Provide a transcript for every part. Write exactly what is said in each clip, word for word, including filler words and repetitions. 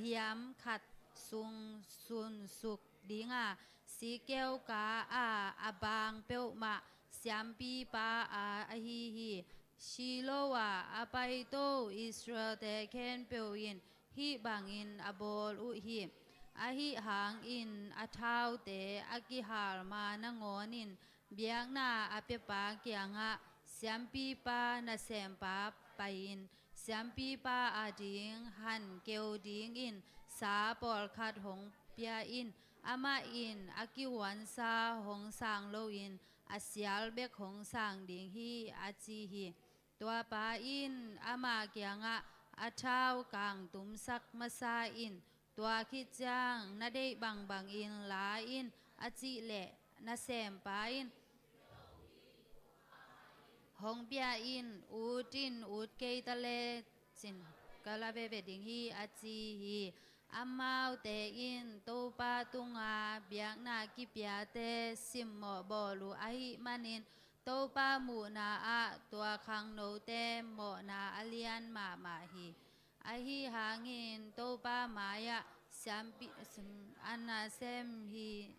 hiam khat sung sunsuk ding a, sikeu ka a a bang peuhmah siampipa a ahi hi. Shiloh ah a paito Israel-te khempeuh in hih bangin a bawl uh hi. Ahi hangin a thaute a kihal ma nangawnin biakna a piapa kiangah siampipa nasempa pai-in siampipa ading han keu dingin sa pawlkhat hong pia in. Amah in a kihuansa hong sang loin a sial bek hong sang ding hi, a ci hi. Tua pa in ama kiangah, a thau kangtumsak masa in, tua khit ciang na deih bangbangin la in, a cih leh nasempa in hong pia in, ut in ut kei ta le cin ka la veve ding hi, a ci hi. Amaute in Topa tunga biakna kipiate simmawh bawl uh ahih manin Topa muhna ah tua khangnote mawhna a lian mahmah hi. Ahi hangin Topa mai-ah siampi, a nasem hi,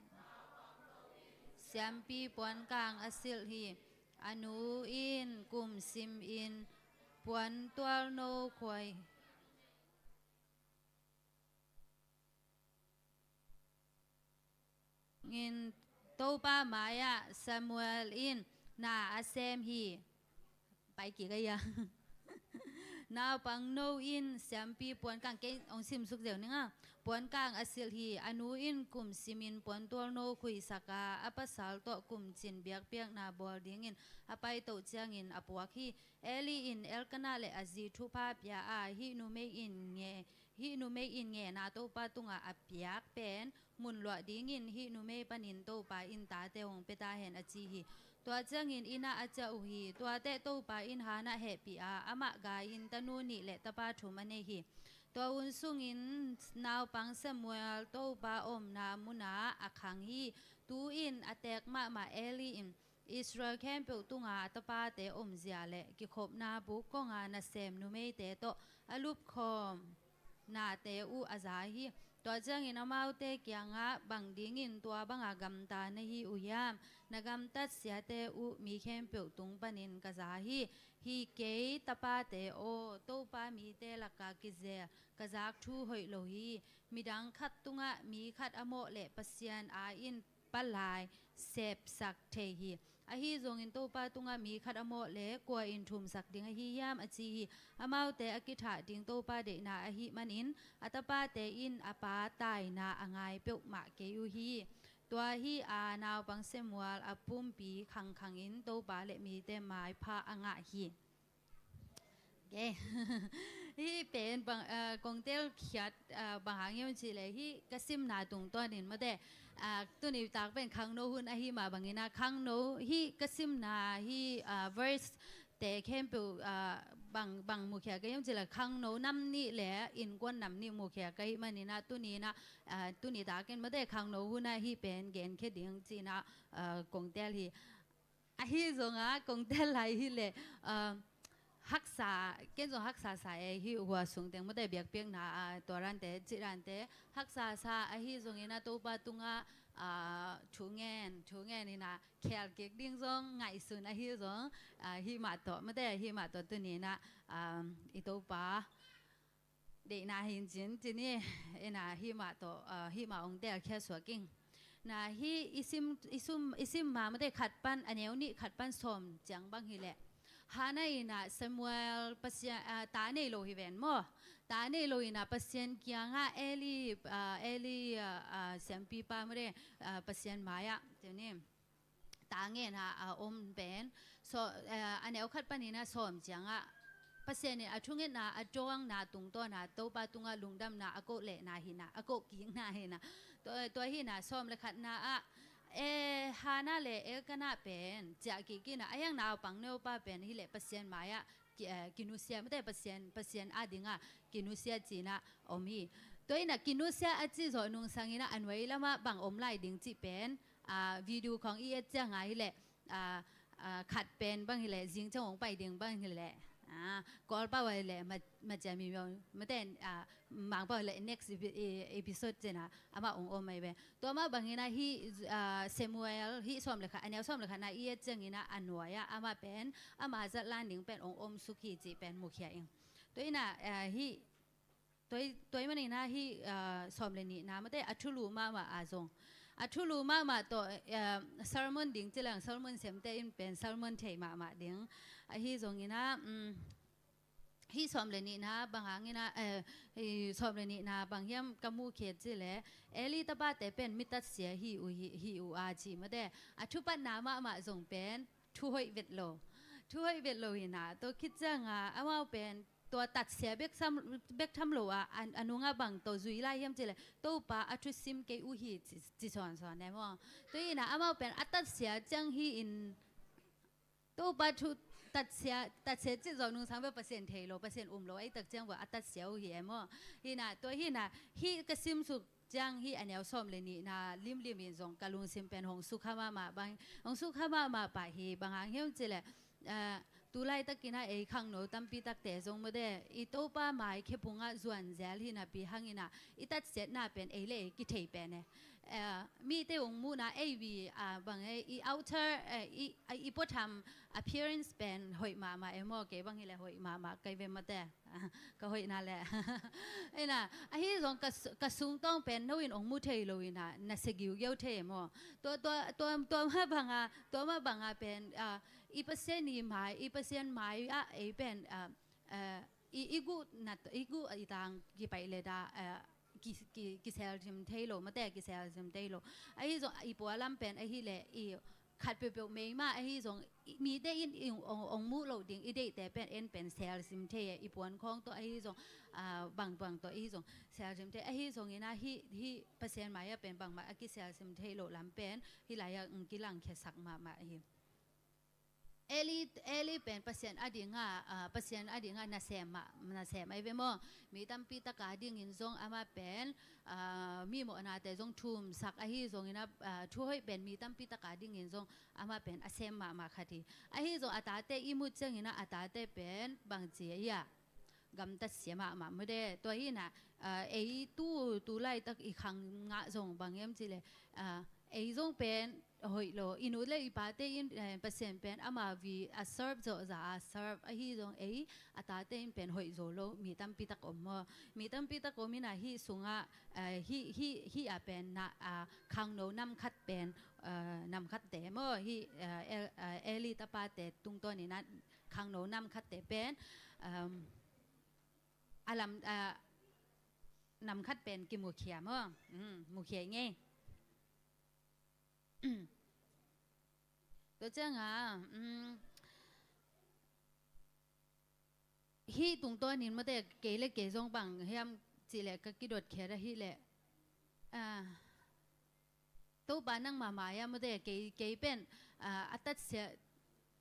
siampi puankang a silh hi. A nu in kum simin puantualno khuai in Topa mai-ah Samuel in na a sem hi. Pai kik a ia. Naupangno in siampi puankang, kei hong simsuk zeu ning a. Puankang a silh hi. A nu in kum simin puantualno khuisak a, a pasal tawh kum cin biakpiakna bawl dingin a paito ciangin a puak hi. Eli in Elkanah le a zi thupha pia a, hih numei in nge, hih numei in ngena Topa tungah a piak pen mun luah dingin hih numei panin Topa in tate hong pia ta hen, a ci hi. Tua ciangin inn ah a ciah uh hi. Tua teh Topa in Hannah hehpih a, amah gai-in tanu nih le tapa thum a nei hi. Tua hun sungin naupang Samuel Topa omna munah a khang hi. Tu-in a teek mahmah Eli in Israel khempeuh tunga a tapate omzia le kikhopna buk konga nasem numeite tawh a lupkhawm nate uh a za hi. Tua ciangin amaute kiangah, bang dingin tua banga gamta na hi uh hiam? Na gamtat siate uh mi khempeuh tung panin ka za hi. Hi kei tapate aw, Topa mite laka kizel ka zak thu hoih lo hi. Midang khat tungah mi khat a mawh leh Pasian a in palai sepsak thei hi. Ahi zongin Topa tungah mi khat a mawh leh kua in thumsak ding ahi hiam, a ci hi. Amaute a kithah ding Topa deihna ahih manin a tapate in a pa taina a ngai peuhmah kei uh hi. Tua hi a naupang Samuel a pumpi khangkhangin Topa le mite maipha a ngah hi. Okay. Hih pen bang, ah, kong telkhiat, ah, bang hang hiam cih leh hih ka simna tungtawnin mate, ah, tuni tak pen khangno hun ahi mah bangin ah khangno hih ka simna hih, ah, verse te khempeuh, ah, bang, bang mukhia ka hiam cih leh khangno nam nih le innkuan nam nih mukhia ka hih manin ah tuni in ah, ah, tuni takin mate khangno hun ah hih pen genkhia ding ci-in ah, ah, kong tel hi. Ahi zongah kong tel lai hi leh, ah, haksa, ken zong haksa sa e, hih hua sung teng mate biakpiakna, ah, tuarante, cihrante, haksa sa ahi zongin ah Topa tungah, ah, thungen, thungen in ah khel kik ding zong ngaihsun ahi zong, ah, hih mah tawh, mate hih mah tawh tuni in ah, ah, i Topa deihna hi cin, cin hi, in ah hih mah tawh, ah, hih mah hong telkhia suak ing. Na hih i sim, i sum, i sim ma mate khat pan, a neu nih khat pan sawm ciang bang hi leh. Hannah in ah Samuel Pasian, ah, ta nei lo hi ven maw. Ta nei lo in ah Pasian kiangah Eli, ah, Eli, ah, ah, siampipa mate, ah, Pasian mai-ah, ci ni. Ta ngen a, a om pen. So, eh, a neu khat panin ah sawm ciangah Pasian in a thungetna, a dawngna tungtawn ah Topa tungah lungdamna a koh lehna hi in ah, a koh kikna hi in ah. Tua, tua hi in ah sawm le khatna ah, eh, Hannah le Elkanah pen ciah kik in ah, a hiang naupang neupa pen hi leh Pasian mai-ah ki-, eh, kinusia, mate Pasian, Pasian adingah kinusia ci-in ah om hi. Tua in ah kinusia a ci zawh nungsang in ah a nuai lamah bang om lai ding cih pen, ah, video khawng i et ciangah hi leh, ah, ah, khat pen bang hi leh, zing ciang hong pai ding bang hi leh, Ah, Kawlpau ah leh ma, ma cia mi maw, mate, ah, Mangpau ah leh next epi-, e-, episode ciangin ah amah ong om mai ve. Tua mah bangin ah hih, ah, Samuel, hih sawm le khat, a neu sawm le khatna i et ciangin ah a nuai ah amah pen, ama zat lan ding pen ong omsuk hi cih pen mukhia ing. Tua in ah, ah, hih Tua, tua ahih manin ah hih, ah, sawm le nihna, mate, a thulu mahmah a zong. A thulu mahmah tawh, ah, sermon ding ci leng, sermon semte in pen sermon thei mahmah ding. Ahi zongin ah, um, hih sawm le nihna bang hangin ah, eh, hih sawm le nihna bang hiam ka mukhia ci leh, Eli tapate pen mi tatsia hi uh hi, hi uh a ci, mate. A thupatna mahmah zong pen, thu hoih vet lo. Thu hoih vet lo hi na, tua khit ciangin ah, amau pen, tua tatsia bek sam, bek tham lo a, a, a nungah bang tawh zui lai hiam ci leh, Topa a thusim kei uh hi ci, ci sawnsawn e maw. Tua hi na, amau pen a tatsia ciang hi in, Topa thu tatsia, tatsia cih zawh nungsang bek Pasian thei lo, Pasian um lo, ahih tak ciang bang a tatsia uh hi e maw. Hi na, tua hi na, hih ka simsuk ciang hih a neu sawm le nihna limlim in zong ka lungsim pen hong sukha mahmah bang, hong sukha mahmah pah hi, bang hang hiam ci leh, ah, tu laitakin ah ei khangno tampi takte zong mate, i Topa mai khephung ah zuan zel hi napi hangin ah, i tatsiatna pen ei le ei kithei pen e. Ah, mite ong muhna ei vi, ah, bang e, i outer, eh, i, ah, i puatham appearance pen hoih mahmah e maw, kei bang hi leh hoih mahmah kei ve mate. Ka hoihna leh. Hi na, ahi zong ka su-, ka sungtawng pen no in ong mu thei lo hi na, na sia giugiau thei e maw. Tua, tua, tua, tua mah bang a, tua mah bang a pen, ah, i Pasian i mai, i Pasian mai ah ei pen, ah, ah, i, i guh na, i guh i tang kipaih le dah, ah, ki, ki, kiselsim thei lo, mate, kiselsim thei lo. Ahi zong i pualam pen ahih leh i khat peuhpeuh meima ahi zong, i, mite in i ong, ong, ong muh loh ding i deihte pen en pen selsim thei e, i puan khawng tawh ahi zong, ah, bangbang tawh ahi zong selsim thei. Ahi zongin ah hih, hih Pasian mai ah pen bangmah a kiselsim thei loh lam pen hih lai ah, mm, kilangkhiasak mahmah hi. Eli, Eli pen Pasian a dingah, ah, Pasian a dingah nasem mah, nasem ahi ve maw. Mi tampi tak a dingin zong amah pen, ah, mi mawhnate zong thumsak ahi zongin ah, ah, thu hoih pen mi tampi tak a dingin zong amah pen a sem mahmah khat hi. Ahi zong a tate i muh ciangin ah a tate pen bangci a, gamtat sia mahmah mate. Tua hi na, ah, ei tu, tu laitak i khang ngah zong bang hiam ci leh, ah, ei zong pen hoih lo, i nu le i pate in, eh, Pasian pen ama vi a serve zawh zah a serve ahi zong ei a tate in pen hoih zo lo mi tampi tak om maw. Mi tampi tak om in ah hih sungah, eh, hih, hih, hih a pen na, ah, khangno nam khat pen, eh, nam khatte maw. Hih, eh, El-, eh, Eli tapate tungtawnin ah khangno nam khatte pen, um, a lam, ah, nam khat pen kimukhia maw. Mm, mukhia i ngei. Tua ciangin, um, hih tungtawnin mate kei le kei zong bang hiam ci leh ka kidotkhiat ahih leh, ah, Topa nangmah mai ah mate kei, kei pen, ah, a tatsia,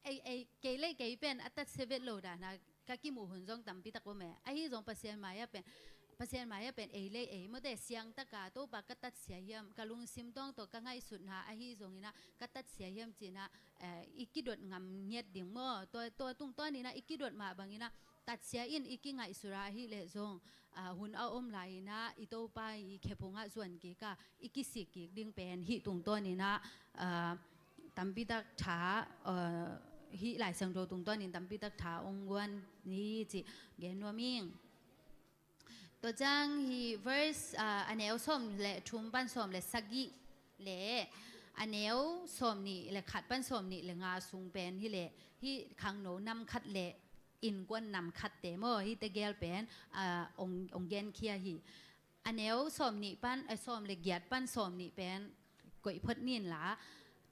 ei, ei, kei le kei pen a tatsia vet lo dan a ka kimuh hun zong tampi tak om e. Ahi zong Pasian mai ah pen, Pasian mai ah pen ei le ei mate siangtaka Topa ka tatsia hiam, ka lungsim tawng tawh ka ngaihsutna ahi zongin ah ka tatsia hiam ci-in ah, eh, i kidot ngam ngiat ding maw. Tua, tua tungtawnin ah i kidot mah bangin ah tatsia in i kingaihsut a ahih leh zong, ah, hun a om lai-in ah i Topa i khephung ah zuan kik a i kisik kik ding pen hih tungtawnin ah, ah, tampi tak tha, ah, hih Lai Siangtho tungtawnin tampi tak tha ong guan hi cih gen nuam ing. Tua ciang hih verse, ah, a neu sawm le thum pan sawm le sagih le a neu sawm nih le khat pan sawm nih le nga sung pen hi leh hih khangno nam khat le innkuan nam khatte maw, hih tegel pen, ah, ong, ong genkhia hi. A neu sawm nih pan, eh, sawm le giat pan sawm nih pen koih phot nin la.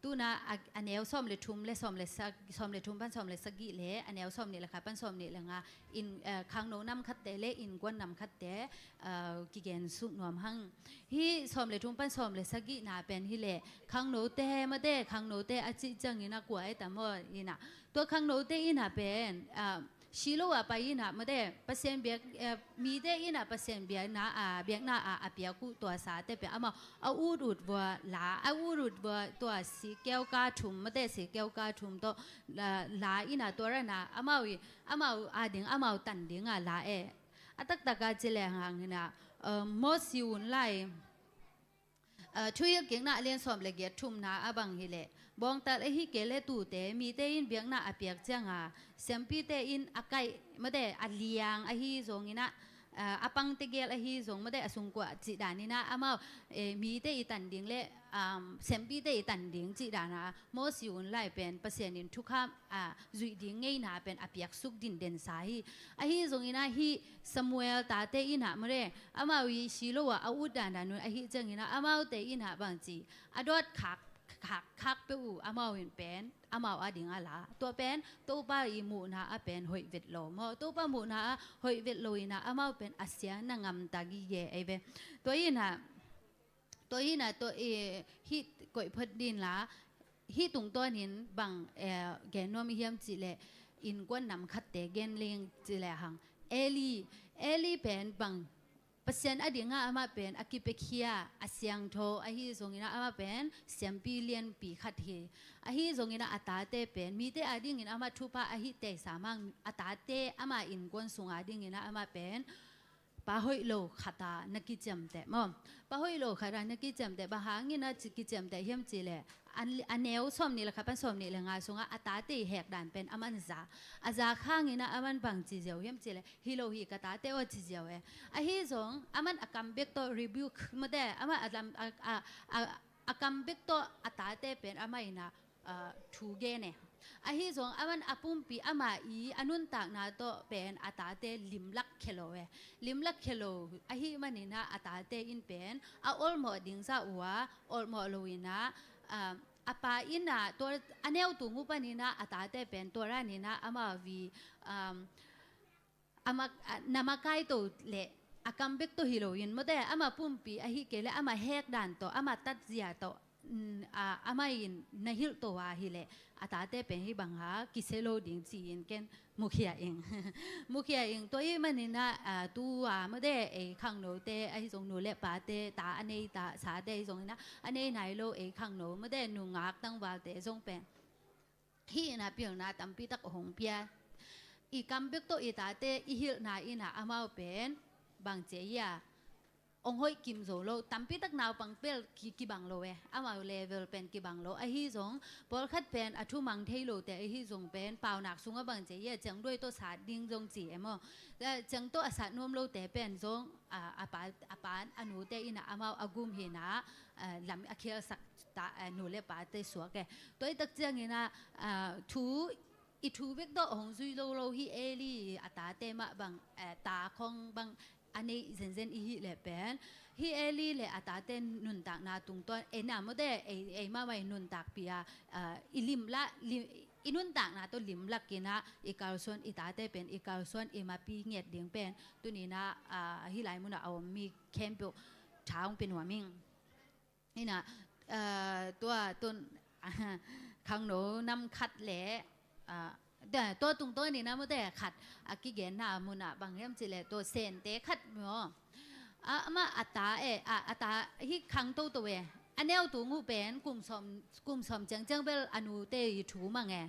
Tu-in ah, a neu sawm le thum le sawm le sa-, sawm le thum pan sawm le sagih le a neu sawm nih le khat pan sawm nih le nga in, eh, khangno nam khatte le innkuan nam khatte, eh, kigen suk nuam hang. Hih sawm le thum pan sawm le sagihna pen hi leh khangnote mate, khangnote a cih ciangin ah kua e tam aw in ah. Tua khangnote in ah pen, ah, Shiloh ah pai in ah, mate, Pasian biak, eh, mite in ah Pasian biakna ah, biakna ah a piak uh tua sate pen amau a ut ut vua la, a ut ut vua tua sikeu ka thum, mate, sikeu ka thum tawh la, la in ah tua ran ah amau i, amau a ding, amau tan ding ah la e. A taktak a ci le hang in ah, eh, Mawsi un lai, eh, Thuhilhkikna a lian sawm le giat thumna ah bang hi leh, bawngtal ahi kei leh tuute, mite in biakna a piak ciang a, siampite in a kaih, mate, a liang ahi zong in ah, eh, a pang tegel ahi zong, mate, a sungkuah cih dan in ah amau, eh, mite i tan ding le, um, siampite i tan ding cih dan a Mawsi un lai pen Pasian in thukham, a, zuih ding ngeina pen a piaksuk dinden sa hi. Ahi zong in ah hih Samuel tate in ah, mate, amau i Shiloh ah a ut dandan un ahih ciang in ah amaute in ah bang ci, a dawt khak, khak, khak peuh uh amau in pen amau a ding a la. Tua pen Topa i muhna ah pen hoih vet lo maw. Topa muhna ah hoih vet lo in ah amau pen a siang na ngamta gige ei ve. Tua in ah, tua in ah, tua, eh, hih koih phot din la, hih tungtawn in bang, eh, gen nuam i hiam cih leh, innkuan nam khatte gen leng ci le hang. Eli, Eli pen bang Pasian a ding ah amah pen a kipiakhia, a siangtho ahi zong in ah amah pen siampi lianpi khat hi. Ahi zong in ah a tate pen mite a ding in amah thupha ahi teisa mang, a tate amah innkuan sung a ding in ah amah pen pa hoih lo khat a na kiciamteh maw. Pa hoih lo khat a na kiciamteh, bang hang in ah ci kiciamteh hiam cih leh, a, a neu sawm nih le khat pan sawm nih le nga sung ah a tate i hek dan pen aman za. A za khang in ah aman bang ci ziau hiam cih leh, hi lo hi ka tate aw ci ziau e. Ahi zong aman a kam bek tawh rebuke, mate, amah a lam, a, a, a, a kam bek tawh a tate pen amah in ah, ah, thu gen e. Ahi zong aman a pumpi amah i a nuntakna tawh pen a tate limlak khia lo e. Limlak khia lo ahih man in ah a tate in pen a olmawh ding zah uh a, olmawh lo in ah, ah, a pa in ah tua a neu tung uh pan in ah a tate pen tua ran in ah amah vi, um, a mak-, a, na makai to leh a kam bek tawh hi lo in, mate, amah pumpi ahi kei leh amah hek dan tawh, amah tatzia tawh, mm, a, amah in na hilh to a hi leh a tate pen hih bang a kisia lo ding ci in ken mukhia ing. Mukhia ing. Tua ahih man in ah, a, tu a, mate, ei khangnote ahi zong, nu le pate, ta a nei ta sate ahi zong in ah, a nei nai lo ei khangno, mate, nungak tangvalte zong pen hih in ah pilna tampi tak hong pia. I kam bek tawh i tate i hilhna in ah amau pen bang ci a, hong hoih kim zo lo, tampi tak naupang pel ki, kibang lo e, amau level pen kibang lo. Ahi zong pawlkhat pen a thumang thei lote ahi zong pen paunak sung ah bang ci a, ciangduai tawh sat ding zong ci e maw. Eh, ciang tawh a sat nuam lote pen zong, a, a pa, a pa, a nute in ah amau a gum hi in ah, a, lam a khialsak ta, a, nu le pate suak e. Tua i tak ciang in ah, a, thu, i thu bek tawh hong zui lo lo hi Eli a tate mah bang, a, ta khong bang a neih zenzen i hih leh pen, hi Eli le a tate nuntakna tungtawn, ei na mawte, ei, ei mahmah i nuntakpih a, a, i limlak, lim, i nuntakna tawh limlak in ah i kalsuan, i tate pen i kalsuan, i mapi ngiat ding pen tuni in ah, a, hih lai mun ah a om mi khempeuh tha hong pia nuam ing. Hi in ah, a, tua tun, khangno nam khat le, a, tua tungtawn in ah mawte khat a kigenna mun ah bang hiam cih leh tua Sente khat maw. A, amah a ta e, a, a ta hi khang toto e. A neu tung uh pen kum sawm, kum sawm ciangciang bel a nute i thu mang e.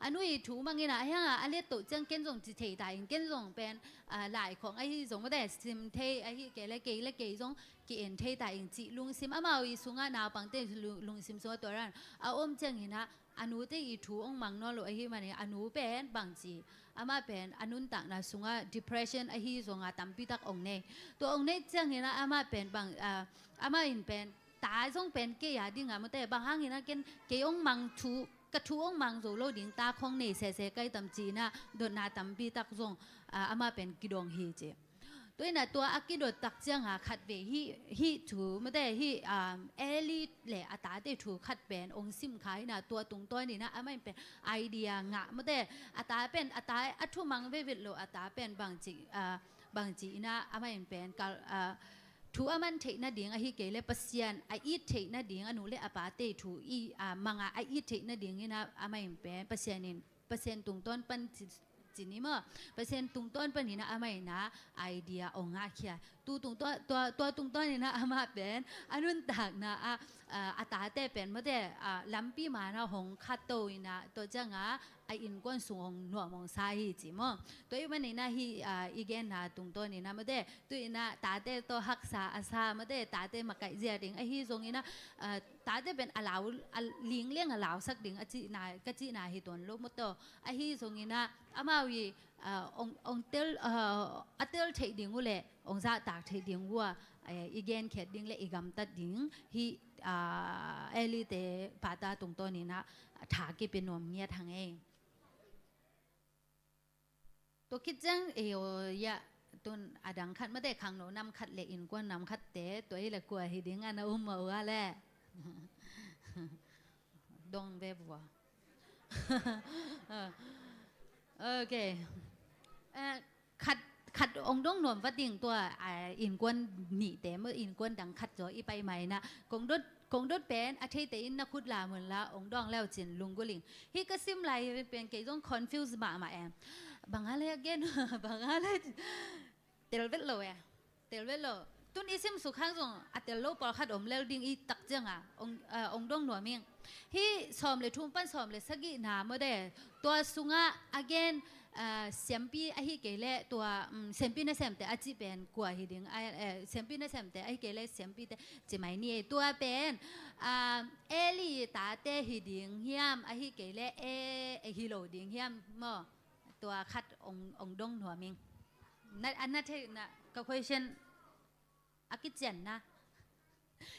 A nu i thu mang in ah, a hiang ah a let toh ciang ken zong ci thei ta ing, ken zong pen, a, lai khong ahi zong mawte sim thei, ahi kei le kei le kei zong ki-en thei ta ing cih lungsim, amau i sungah naupangte lungsim sungah tua ran a om ciang in ah, a nute i thu hong mang nawn lo ahih manin a nu pen bang ci, amah pen a nuntakna sungah depression ahi zong a tampi tak hong nei. Tua hong neih ciang in ah amah pen bang, a, amah in pen ta zong pen kei a ding ah mawte, bang hang in ah ken kei hong mang thu, ka thu hong mang zo lo ding ta khong nei sese kai tam ci in ah dotna tampi tak zong, a, amah pen kidong hi ci. Tua in ah tua a kidot tak ciang a khatvei hih, hih thu mawte, hih, um, Eli le a tate thu khat pen hong sim kha in ah tua tungtawn in ah amah in pen idea ngah mawte, a ta pen, a ta a thu mang vevit lo a ta pen bang ci, a, bang ci in ah amah in pen kal, a, thu a man theih nading ahi kei le Pasian a it theih nading, a nu le a pate thu i, a, mang a a it theih nading in ah amah in pen Pasian in, Pasian tungtawn pan ci, ci ni maw. Pasian tungtawn panin ah amah in ah idea ong ngahkhia. Tu tungtawn, tua, tua tungtawn in ah amah pen a nuntakna ah, ah, a tate pen mate, ah, lampi man ah hong khato in ah tua ciang ah a innkuan sung ong nuam ong sa hi ci maw. Tua ahih manin ah hih, ah, i genna tungtawn in ah mate, tu in ah tate tawh haksa a sa mate, tate makaih zia ding ahi zongin ah, ah, tate pen a lau, a ling leng a lausak ding a cihna, ka cihna hi tuan lo maw taw. Ahi zongin ah amau i, ah, ong, ong tel, ah, a tel theih ding uh leh ong zahtak theih ding uh ah, eh, i genkhiat ding leh i gamtat ding hih, ah, Eli te pata tungtawn in ah tha kipia nuam ngiat hang ei. Tua khit ciang ei aw, ya, tun a dang khat mate, khangno nam khat leh innkuan nam khat te, tua i leh kua hi ding a na um mah uh a leh. Dong ve vua. Ok. Eh, khat, khat ong dong nuam vat ding tua, ah, innkuan nihte maw, innkuan dang khat zaw i pai mai na. Kong dot, kong dot pen a theite in na khut la mun la ong dong leu cin lungguling. Hih ka sim lai pen kei zong confuse mahmah em. Bang a le again, bang a le tel vet lo e. Tel vet lo. Tun i sim suk hang zong a tel lo pawlkhat om lel ding i tak ciang a ong, ah, ong dong nuam ing. Hih sawm le thum pan sawm le sagihna maw de. Tua sungah again, ah, siampi ahi kei leh tua, um, siampi nasemte a cih pen kua hi ding, ah, eh, siampi nasemte ahi kei leh siampite ci mai ni. Tua pen, ah, Eli tate hi ding hiam ahi kei leh, eh, eh, hi lo ding hiam maw. Tua khat ong, ong dong nuam ing. Na, a na thei na ka question a kician na.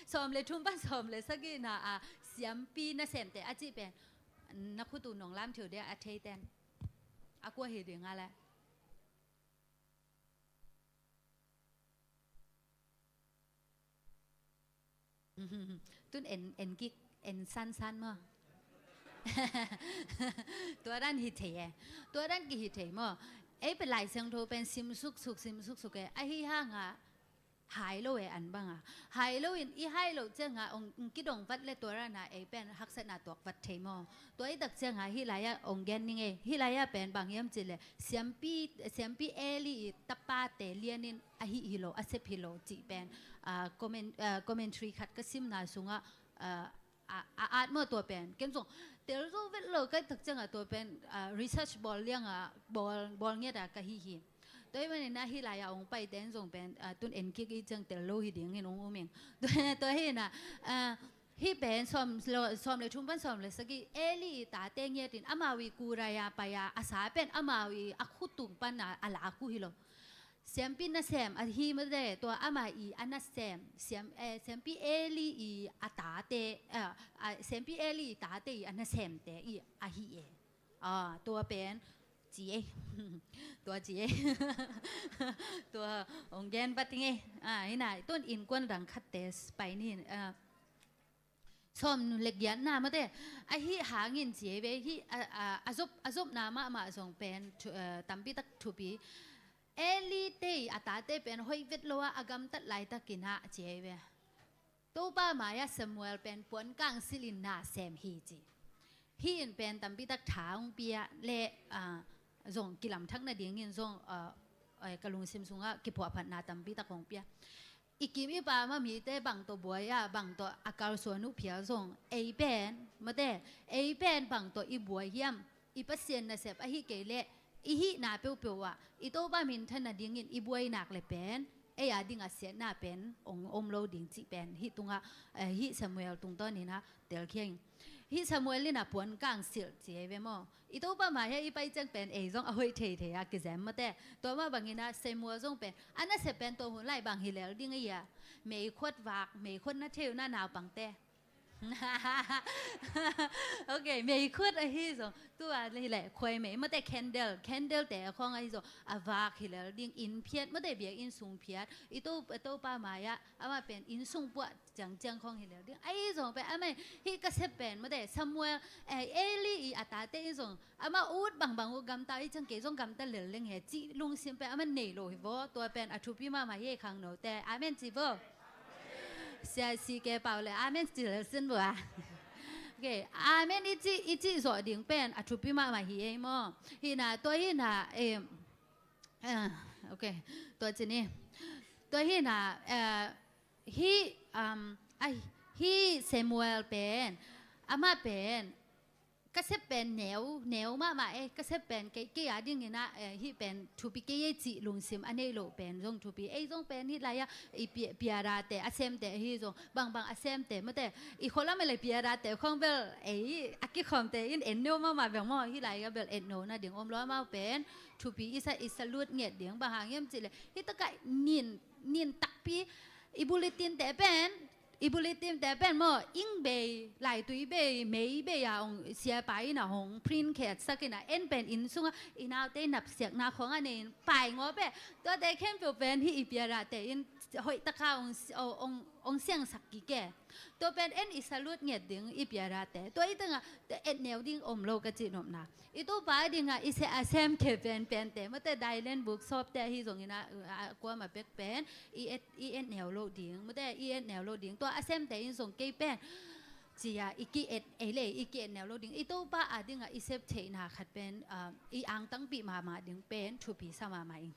Sawm le thum pan sawm le sagihna ah siampi nasemte a cih pen na khut uh nong lam thiu dia a thei ten. A kua hi ding a leh. Tun en, en kik, en sansan maw. Tua dan hi thei e. Tua dan ki hi thei maw. Ei pen Lai Siangtho pen sim suksuk, sim suksuk e. Ahi hang a hai lo e an bang a. Hai lo in i hai lo ciang a ong, ong kidong vat leh tua dan a ei pen haksatna tuak vat thei maw. Tua i tak ciang a hih lai ah ong gen ning e. Hih lai ah pen bang hiam cih leh siampi, siampi Eli i tapate lian in ahi hi lo, a sep hi lo cih pen, ah, comment, ah, commentary khat ka simna sungah, ah, a, a at maw tua pen. Ken zong tel zo vet lo ka tak ciang a tua pen, ah, research bawl liang a bawl, bawl ngiat a ka hi hi. Tua ahih manin a hih lai a ong paite in zong pen, ah, tun en kik i ciang tel lo hi ding in ong um ing. Tua, tua hi na, ah, hih pen sawm, sawm le thum pan sawm le sagih Eli i tate ngiat in amau i kurai a pai a, a sa pen amau i a khut tung pan a, a lak uh hi lo. Siampi nasem ahi maw de, tua amah i a nasem, siam, eh, siampi Eli i a tate, eh, a, siampi Eli i tate i a nasemte i ahi e. Ah, tua pen ci e. Tua ci e. Tua ong gen vat ing e. Ah, hi na, tun innkuan dang khatte pai ni, ah, sawm le giatna maw de. Ahi hangin ci e ve, hih, a, a, a zop, a zopna mahmah zong pen thu, eh, tampi tak thupi. Eli te i a tate pen hoih vet lo a, a gamtat laitakin ah ci e ve. Topa mai ah Samuel pen puankang silh in nasem hi ci. Hih in pen tampi tak tha hong pia leh, ah, zong kilamthak nadingin zong, ah, eh, ka lungsim sungah kiphuahphatna tampi tak hong pia. I kim i pam a mite bang tawh buai a, bang tawh a kalsuan uh phial zong ei pen maw de, ei pen bang tawh i buai hiam? I Pasian nasep ahi kei leh i hihna peuhpeuh ah i Topa minthan nadingin i buai nak leh pen ei a ding a siatna pen ong om lo ding cih pen hih tungah, eh, hih Samuel tungtawn in ah telkhia ing. Hih Samuel in ah puankang silh ci e ve maw. I Topa mai ah i pai ciang pen ei zong a hoih theithei a kizem maw de. Tua mah bangin ah Samuel zong pen a nasep pen tua hun lai bang hi lel ding a hia? Meikhuat vak, meikhuat na thei uh na naupangte. Ok, meikhuat ahi zong. Tua hi leh khuai mei maw de, candle, candle te khawng ahi zong. A vak hi lel ding, inn phiat maw de, biakinn sung phiat. I To, i Topa mai ah amah pen inn sung puah ciangciang khawng hi lel ding. Ahi zong pen amah hih ka sep pen maw de, Samuel, eh, Eli i a tate in zong amah ut bangbang uh gamta, i ciang kei zong gamta lel leng he cih lungsim pen amah nei lo hi vaw. Tua pen a thupi mahmah hi e khangnote. Amen ci vaw. Sia si ke pau le amen ci lel sin vua. Ok, amen i cih, i cih zawh ding pen a thupi mahmah hi ei maw. Hina, tua hina, eh, ah, ok, tua ci ni. Tua hina, eh, hih, um, ah, hih Samuel pen, amah pen, ka sep pen neu, neu mahmah ei, ka sep pen kei, kei a dingin ah, eh, hih pen thupi kei ei cih lungsim a neih loh pen zong thupi. Ei zong pen hih lai-ah i pi-, piarate a semte ahi zong, bangbang a semte, mate, i khualam a le piarate khong bel, ei, a kikhawmte in en no mahmah beng maw, hih lai-ah bel en no nading om lo, amau pen thupi i sa, i salute nget ding, bang hang hiam cih leh, hih takah nin, nin takpi, i bulletin te pen, i bulletin te pen maw, ing bei, laitui bei, mei bei a hong siapa in a hong print khetsak in a, en pen inn sungah i naute napsiakna khong a nei in pai ngawp e. Tuate khempeuh pen hih i piarate in hoih taka hong, hong, hong siangsak kik e. Tua pen en i salute nget ding i piarate. Tua i tengah et neu ding om lo ka cih nopna. I Topa dingah i se a sem khe penpente, mate, Dylan Bookshop te ahi zongin ah, a kuamah pek pen i et, i et neu lo ding, mate, i et neu lo ding. Tua a semte in zong kei pen ci-a i ki-et ei le, i ki-et neu lo ding. I Topa a dingah i sep theihna khat pen, ah, i angtangpih mahmah ding pen thupi sa mahmah ing.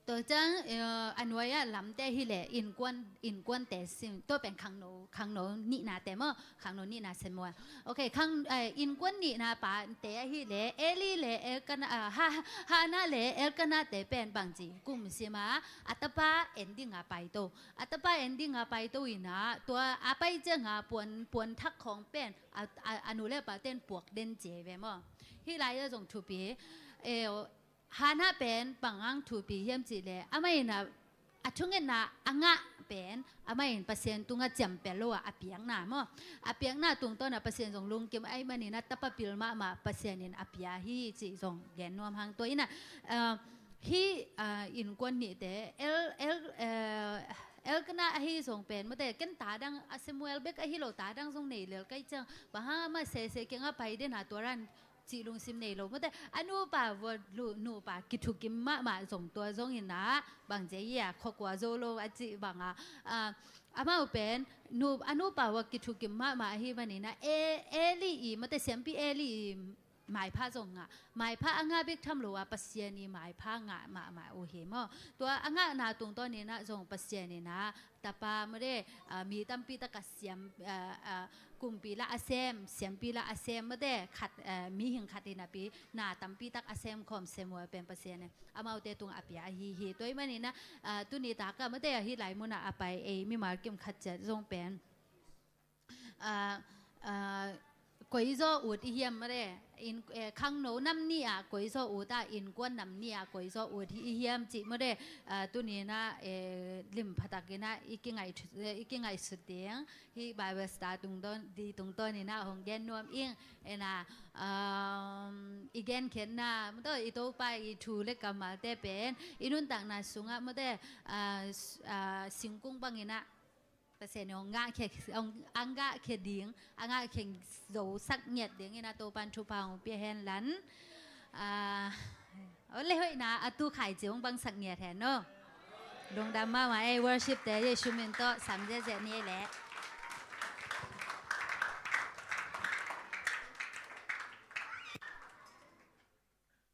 Tua ciang, eh, a nuai-ah lamte hi leh innkuan, innkuante sim, tua pen khangno, khangno nihnate maw, khangno nihna Samuel. Ok, khang, eh, innkuan nihna pate ahi leh Eli le Elkana, ah, Ha-, Hana le Elkanate pen bangci kum sim a, a tapa en dinga paito. A tapa en dinga paito in ah, tua a pai cianga puan, puan thak khawng pen a, a, a nu le a pa ten puak den cia ve maw. Hih lai-ah zong thupi, eh, Hana pen bang hang thupi hiam cih leh, amah in a, a thungetna a ngah pen, amah in Pasian tungah ciampel lo a, a piakna maw. A piakna tungtawn a Pasian zong lungkim ahih manin a tapa pil mahmah Pasian in a pia hi cih zong gen nuam hang. Tua in a, ah, hih, ah, innkuan nihte, El, El, eh, Elkana ahi zong pen, mate, ken ta dang, a Samuel bek ahi lo, ta dang zong nei lel ka hih ciang, bang hang amah sese kiangah pai den a, tua ran cih lungsim nei lo. Mate, a nupa vua lu-, nupa kithukim mahmah zong tua zongin ah, bang cia hi a, khua kua zo lo a cih bang a, ah, amau pen, nu-, a nupa vua kithukim mahmah ahih manin ah, E-, Eli i, mate, siampi Eli i maipha zong ngah. Maipha a ngah bek tham lo a, Pasian i maipha ngah mahmah uh hi maw. Tua a ngahna tungtawn in ah zong Pasian in ah, tapa, mate, ah, mi tampi tak a siam, ah, ah, kumpi lah a sem, siampi lah a sem, mate, khat, ah, mihing khat hi napi, na tampi tak a sem khawm Samuel pen Pasian in amaute tungah a pia ahi hi. Tua ahih manin ah, ah, tuni tak ah, mate, ah, hih lai munah a pai ei mimal kim khat ciat zong pen, ah, ah, koizaw ut i hiam, mate, inn, eh, khangno nam nih ah koizaw ut a, innkuan nam nih ah koizaw ut hi i hiam cih, mate, ah, tuni in ah, eh, lim pha takin ah i kingaih thu-, eh, i kingaihsut ding. Hih Bible study tungtawn, di tungtawn in ah hong gen nuam ing. En a, um, i genkhiatna, mate, i Topa i thu le kammalte pen i nuntakna sungah, mate, ah, s-, ah, singkung bangin ah Pasian in hong ngahkhia, hong, a ngahkhia ding, a ngahkhia zosak ngiat dingin a Topa'n thupha hong pia hen la. Ah, o le hoihna a tu khaici hong bangsak ngiat hen aw. Lungdam mahmah ei, worship te Jesu min tawh sam ziahziah ni ei leh.